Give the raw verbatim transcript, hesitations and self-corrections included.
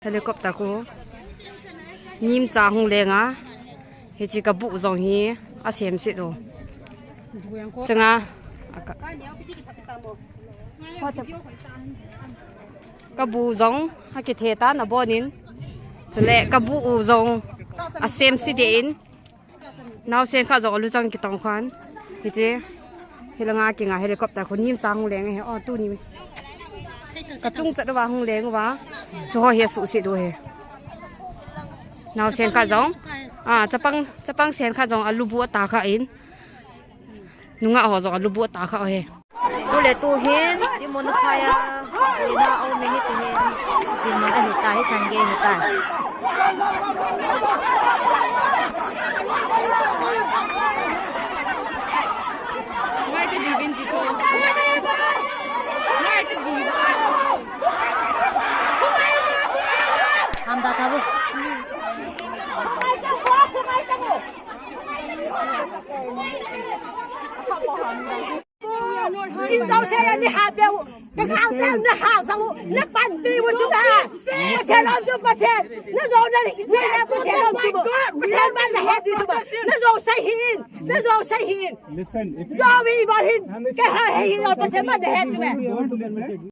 Helicopter khu nim cha hung leng a, hiche ka buh jong hi asem sit u. Changa, aka, ka buh jong akithe tan abonin, chule ka buh u jong asem sit in. Naosen khat jong aluchang kitong khan. Hiche. Hilanga kinga helicopter khu nim cha hung leng e. Oh, tuni. Ka chung chat uva hung leng uva. Chuho hi asuh sit u hi. Naosen khat jong. Ah, chapang, chapang sen khat jong alubu ata kha in. Nungah ho jong alubu ata kha u hi. Tule tuhin, Timun phai a, tuina a um e hi tuhin, Timun ahi ta, hichan gei ahi ta. Hamda ta bu. In jong sei a ni ha beu. Ka khang teng na ha jong u, na panpi u chu na. Pathen um chu Pathen. Na jong na ni sei na Pathen um chu. Pathen ban na he di chu ba. Na jong sei hin. Na jong sei hin. Listen, if you Jong wi bol hin. Ka ha he hin Pathen ban na he chu ba. Don't listen.